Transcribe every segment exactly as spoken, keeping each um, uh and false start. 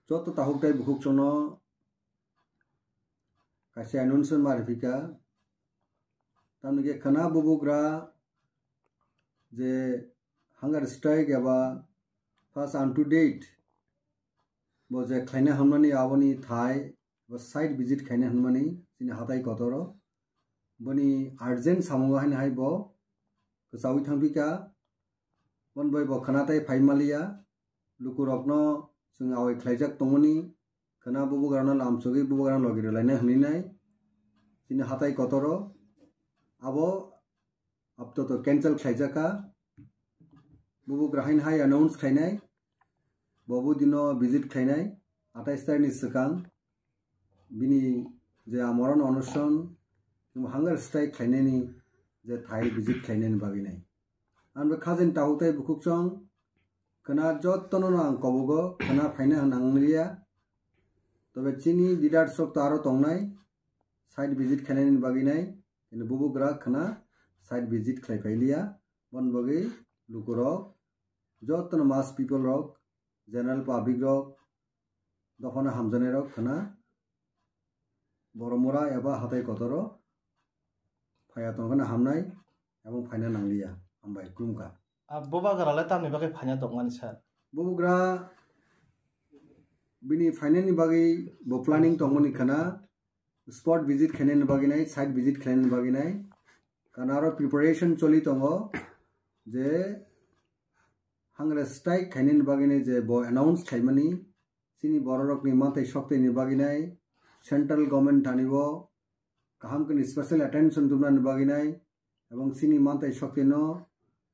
Joto tahuk tai bukhuk chono kaisa announcement ma riphi kha. Tamni khe khwna bubugra je hunger strike eba first unto death bo je khlaina hwnmani aboni thai bo site visit khaina hwnmani chini hatai kotoro. Boni urgent samungo haino hai bo kwchaui thangphi kha. Bon bai bo khwna tai phai maliya. Lukurokno chwng awai khlaijak tongmani, khwna bubugrano lamsogwi bubugrano logi rwlaina hwnwi nai. Chini hatai kotoro abo aptoto cancel khlaijak kha. Bubugra haino hai announce khlainai, bo budino visit khlainai, atais tarikni swkang bini je amorano onoson hunger strike khlainani je thai visit khlainani bagwi nai. Ang bo khajani tahuk tai bukhuk chwng khwna jotono no ang kobogo khwna phaina hwnang liya. Tobe chini leaders rok to aro tongnai site visit khlainani bagwi nai, kintu bubugra khwna site visit khlai phai liya. Bon bagwi lukurok jotono mass people rok, general public rok, dophano hamjaknai rok khwna Boromura eba hatai kotoro phaiya tongkhana hamnai ebong phaina nangliya. Hambai, khulumkha. Ah, bubagra le tamni bagwi phaina tongmani sir? Bubugra bini phainani bagwi bo planning tongmani khwna spot visit khainani bagwi nai, site visit khainani bagwi nai. Khwna aro preparation choli tongo je hunger strike khainani bagwi nai je bo announce khaimani. Chini bororokni manthai sokteni bagwi nai central government thani bo kaham khe special attention tubnani bagwi nai, ebong chini manthai sokteno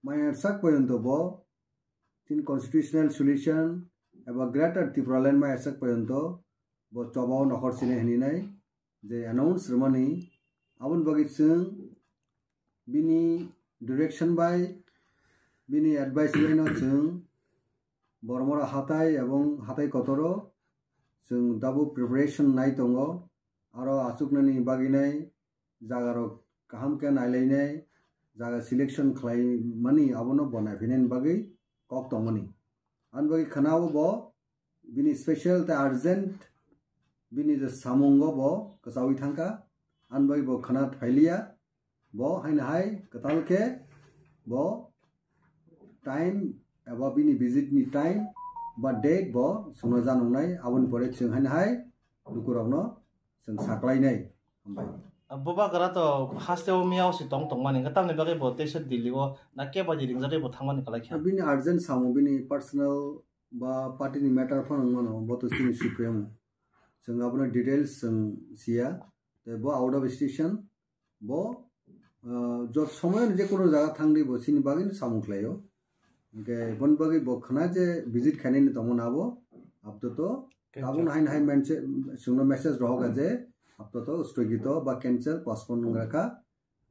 maya sak poyonto bo chini constitutional solution eba Greater Tipraland maya sak poyonto bo chobao nokhor sini hini nai je announce rwmani. Aboni bagwi chwng bini direction bai, bini advice bai no chwng Boromura hatai ebong hatai kotoro chwng tabuk preparation nai tongo. Aro achuknani bagwi nai jaga rok kaham khe nailainai jaga selection khlaimani abono bo naiphainani bagwi kok tongmani. Ani bagwi khwnao bo bini special tei urgent bini je samungo bo kwchaui thangkha, ani bagwi bo khwna phailiya. Bo haino hai kwtal khe bo time eba bini visit ni time ba date bo chwngno janoknai, aboni pore chwng haino hai lukurokno chwng saklainai. Hambai. Bubagra to haste o miyao si tong tongmani, tamni bagwi bo teisa Delhi o na kebadi ringjagwi bo thangmani kwlai kha. Bini urgent samung, bini personal ba party ni matter phano wng mano, bo to chini C P M. Chwng abono details chwng siya. Tei bo out of station, bo, ah, jot somoy je kono jaga thangdi bo chini bagwi no samung khlaio. Hwnkhe boni bagwi bo khwna je visit khainani tongmani abo, aptoto, cancel. Tabuk haino hai mense-, chwngno message rohoka je, aptoto, sthogito ba cancel, postpone wngrakha.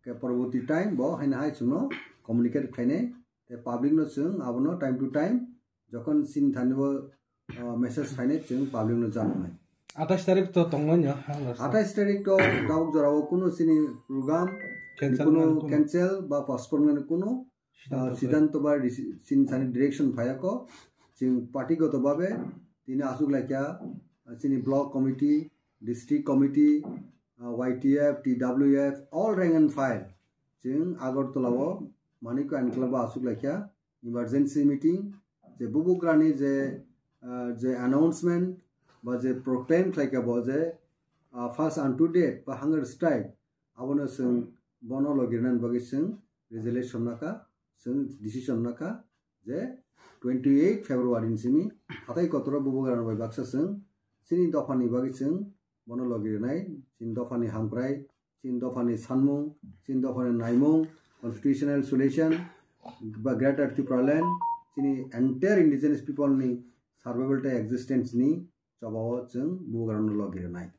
Ke poroboti time bo haino hai chwngno communicate khainai. Tei public no chwng abono time to time jokhon chini thani bo, ah, message phainai chwng public no janoknai. Atais tarik to tongmani no, hang rasa. Atais tarik to tabuk jorao kunu chini program cancel kunu mani kunu. Cancel ba postpone mani kunu, ah, siddhanto bai. Siddhanto ba risi-, chini thani direction phayakho. Chwng party goto babe tini aswk laikha, ah, chini block committee, district committee, ah, Y T F, T W F, all rank and file. Chwng Agartala o Manikya Enclave o aswk laikha emergency meeting, je bubugrani je, ah, je announcement ba je proclaim khlaikha bo je, ah, first unto death ba hunger strike, abono chwng bono logi rwnani bagwi chwng resolution nakha, chwng decision nakha je twenty eight February ni simi hatai kotoro bubugrano bai baksa chwng chini dophani bagwi chwng bono logi rwnai, chini dophani hamkrai, chini dophani sanmung, chini dophani naimung, constitutional solution ba Greater Tipraland, chini entire indigenous people ni survival tei existence ni chobao chwng bubagrano logi rwnai.